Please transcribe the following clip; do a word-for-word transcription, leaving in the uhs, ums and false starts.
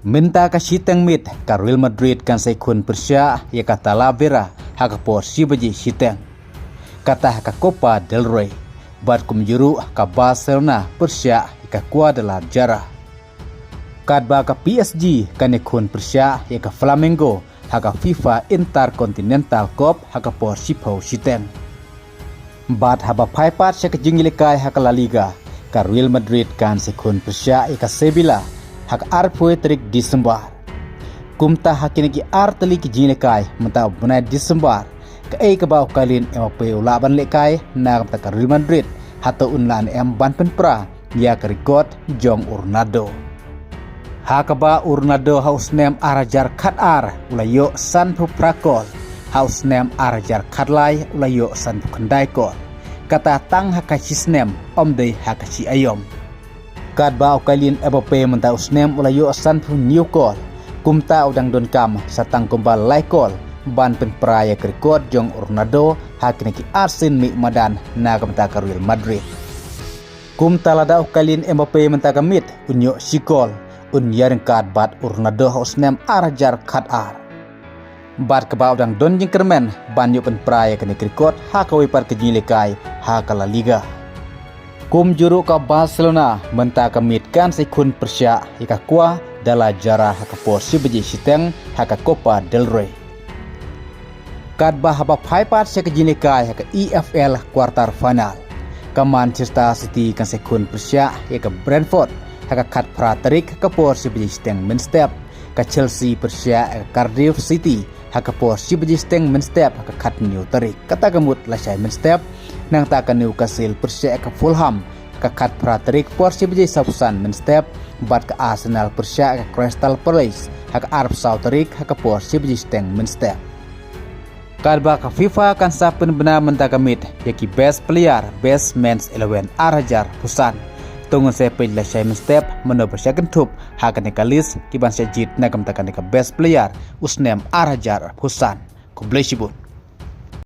Mynta ka shiteng miet ka Real Madrid kan sa ïakhun pyrshah ïa ka Talavera ha ka por shi baje shiteng. Kata ha ka Copa del Rey. Bad kumjuh ruh ka Barcelona pyrshah ïa ka Guadalajara. Katba ka P S G kan ïakhun pyrshah ïa ka Flamengo ha ka FIFA Intercontinental Cup ha ka por shiphew shiteng. Bad haba phai pat sha ka jingïalehkai ha ka La Liga, ka Real Madrid kan sa ïakhun pyrshah ïa ka Sevilla ha ka arphew tarik Disembar. Kumta ha kine ki ar tylli ki jingïalehkai mynta u bnai Disembar, kaei kaba u Kylian Mbappe u lah ban lehkai na ka bynta ka Real Madrid, hato un lah ne em ban pynpra ïa ka record jong u Ronaldo. Ha kaba u Ronaldo ha u snem ar hajar khatar u la ïoh sanphew phra kol, ha u snem ar hajar khatlai u la ïoh sanphew khyndai kol. Kata tang ha ka shi snem, ym dei ha ka shi aïom. Katba u Kylian Mbappe mynta u snem u la ïoh sanphew hynñiew kol. Kumta u dang donkam sa tang kumba lai kol ban pynpra ïa ka record jong u Ronaldo ha kine ki ar sien mih madan na ka bynta ka Real Madrid. Kumta lada u Kylian Mbappe mynta ka miet un ïoh shi kol, un ïaryngkat bad u Ronaldo ha u snem ar hajar khatar. Bad kaba u dang don jingkyrmen ban ïoh pynpra ïa kane ka record ha kawei pat ka jingïalehkai ha ka La Liga. Kumjuh ruh ka Barcelona mynta ka miet kan sa ïakhun pyrshah ïa ka Guadalajara ha ka por shi baje shiteng ha ka Copa del Rey. Katba haba phai pat sha ka jingïalehkai ha ka E F L quarter final, ka Manchester City kan sa ïakhun pyrshah ïa ka Brentford ha ka khatphra tarik ha ka por shi baje shiteng mynstep. Ka Chelsea pyrshah ïa ka Cardiff City ha ka por shi baje shiteng mynstep ha ka khathynñiew tarik. Kata ka mut lashai mynstep. Nangta ka Newcastle pyrshah ïa ka Fulham ha ka khatphra tarik por shi baje sawphew san mynstep. Bad ka Arsenal pyrshah ïa ka Crystal Palace ha ka arphew saw tarik ha ka por shi baje shiteng mynstep. Katba ka FIFA kan sa pynbna mynta ka miet ïa ki best player, best men's eleven ar hajar arphew san. To ngin sa peit lashai mynstep mano ba sa kynthup ha kane ka list kiban sa jied na ka bynta kane ka best player u snem ar hajar arphew san. Khublei shibun.